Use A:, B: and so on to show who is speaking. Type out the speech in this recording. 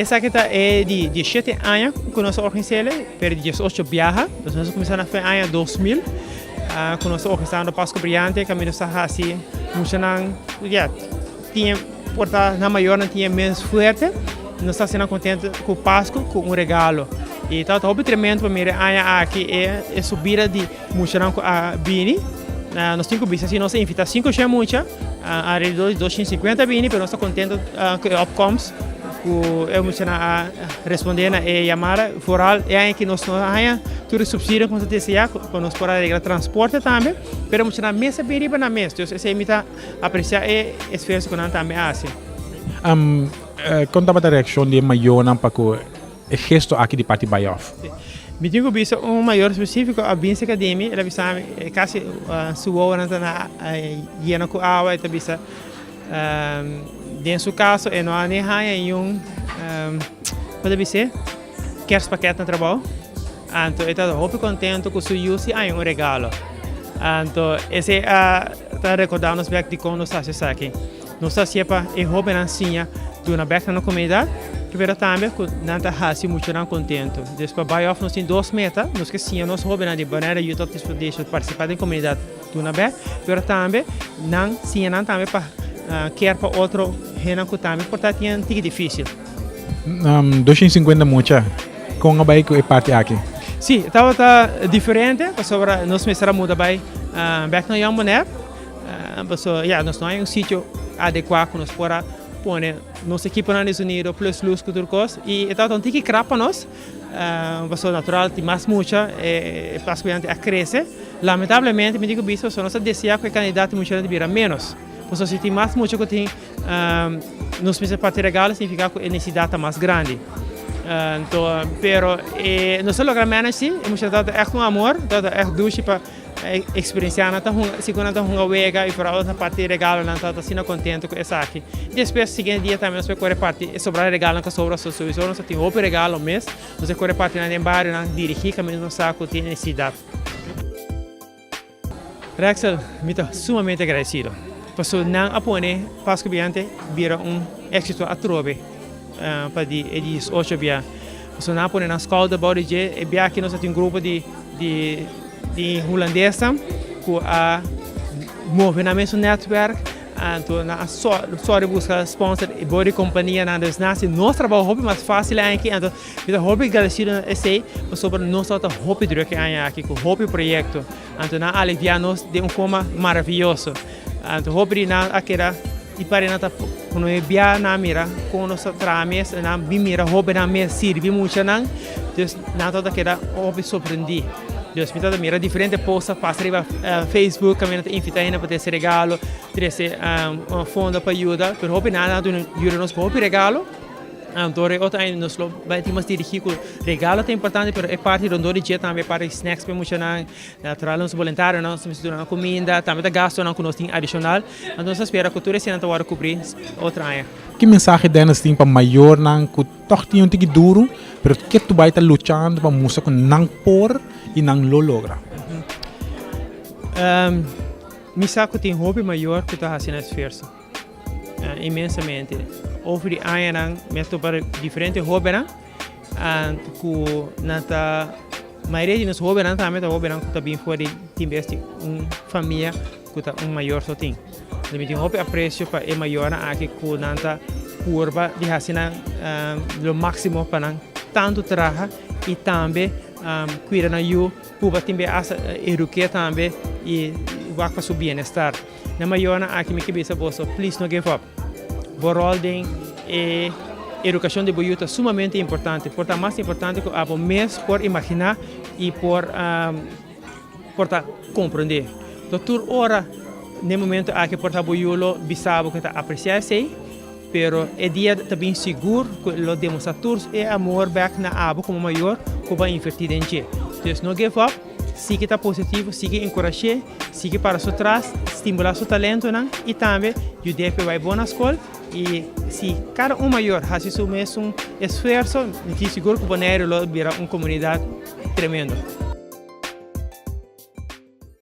A: Esaki ta e di 17 aña ku nos a organis'é, pero di 18 biaha. Nos a kuminsá na fin aña 2000 ku nos ta organisando Pasku Briante, kaminda nos ta hasi muchanan ya tin por ta nan mayornan tin e mes fuerte, nos ta hasi nan kontentu ku Pasku ku un regalo. I tabata hopi tremendo pa mira e aña aki e subida di muchanan ku a bini. Nos tin ku bisa si nos a invitá 500 mucha, alrededor di 250 a bini, pero nos ta kontentu ku e opkomst ku e muchanan a respondé na e yamada. Foral e aña aki nos no a haña tur e supsidio ku nos a deseá pa nos por a regla transporte tambe, pero e muchanan mes a bini riba nan mes. Dus esei mi ta apresiá e esfuerso ku nan tambe a hasi.
B: Kon tabata reakshon di e mayornan pa ku e gesto aki di parti bai òf?
A: Mi tin ku bisa un mayor spesífiko a bin serka di mi, el a bisa mi kasi su wowonan ta na yena ku awa, e ta bisa den su kaso e no a ni haña niun ku ta bis'é kerstpakket na trabou, anto e ta hopi kontentu ku su yu si haña un regalo. Anto esei a ta rekordá nos bèk dikon nos ta hasi esaki. Nos ta hasié pa e hóbennan siña duna bèk na nos komunidat, pero tambe ku nan ta hasi muchanan kontentu. Dus pa bai òf nos tin dos meta, nos ke siña nos hóbennan di Bonaire Youth Outreach Foundation partisipá den komunidat duna bèk, pero tambe nan siña nan tambe pa kier pa otro hendenan ku tambe por ta tin un tiki difísil.
B: 250 mucha, kon a bai ku e parti aki?
A: Sí, tabata diferente pasobra nos mester a muda bai bèk na Jong Bonaire. Pasobra ya nos no hay un sitio adekuá ku nos por a pone nos ekiponan di sonido plus lus ku tur kos i e tabata un tiki krap pa nos pasobra natural tin mas mucha e pas ku yante a krese. Lamentablemente mi tin ku bisa pasobra nos a deseá ku e kandidat di muchanan ta bira ménos pasobra si tin mas mucha ku tin nos mester parti regalo signifiká ku e nesesidat ta mas grandi. Anto pero nos a logra manage si e muchanan tabata ègt un amor tabata ègt dushi pa. Experiencia nan ta hunga, si nan ta hunga wega y vooral na parti regalo nan ta asina contento cu esaki. Y despues siguiente dia tambe nos por core parti e sobra regalo cu a sobra so sowieso nos a tin hopi regalo mes, nos a core parti nan den bario nan dirigi caminda nos sa cu tin necesidad. Rexel, mi ta sumamente agradecido pasobra nan a pone Pascu Brillante bira un exito atrobe pa di e 18 bia. Pasobra nan a pone nan schouder bou di dje, e bia aki nos a tin un grupo di di. Di hulandesnan ku a move nan mesun netwerk, anto nan a sòri buska sponsor i bou di kompanianan. Dus nan hasi nos trabou hopi mas fásil aña aki. Anto mi ta hopi gradesido na esei pasobra nos tabata hopi drùk e aña aki ku hopi proyekto. Anto nan a aliviá nos den un forma maravioso. Anto hopi di nan a keda i pare nan ta pone bia nan mira kon nos ta traha mes, nan bin mira hobennan mes sirbi muchanan, dus nan tabata keda hopi sorprendí. Dus mi tabata mira diferente post ta pasa riba Facebook kaminda ta invitá hende pa trese regalo, trese fondo pa yuda, pero hopi nan a yuda nos ku hopi regalo. Anto e otro aña nos lo bai tin mas dirigí ku regalo ta importante, pero e parti rondó di dje tambe, e parti di snacks pa e muchanan. Natural nos boluntarionan nos mester duna nan kuminda, tambe ta gastonan ku nos tin adishonal. Anto nos ta spera ku tur eseinan ta wòrdu kubrí otro aña.
B: Ki mensahe Dennis tin pa mayornan ku tòg tin un tiki duru, pero ke tu bai ta luchando pa mustra ku nan por i nan lo logra?
A: Mi sa ku tin hopi mayor ku ta hasi nan esfuerso inmensamente. Over di añanan mi a topa diferente hóbennan ku nan ta. Mayoria di nos hóbennan tambe ta hóbennan ku ta bin for di tin bes di un famia ku ta un mayor so tin. Entonces mi tin hopi apresio pa e mayornan aki ku nan ta purba di hasi nan lo máksimo pa nan tantu traha i tambe kuida nan yu, purba tin bes asta eduk'é tambe i wak pa su bienestar. Na mayornan aki mi ke bisa boso, please no give up. Bo ròl den e edukashon di bo yu ta sumamente importante, por ta mas importante ku abo mes por imaginá i por por ta komprondé. Enton tur ora den e momento aki por ta bo yu lo bisa bo ku e ta apresiá esei, pero e dia ta bin sigur ku e lo demostrá tur e amor bèk na abo komo mayor ku bo a invertí den dje. Dus no give up. Sigui ta positivo, sigui enkurash'é, sigui para su tras, stimulá su talentonan i tambe yud'é p'e bai bon na skol. I si kada un mayor hasi su mesun esfuerso, mi tin sigur ku Boneiru lo bira un komunidat tremendo.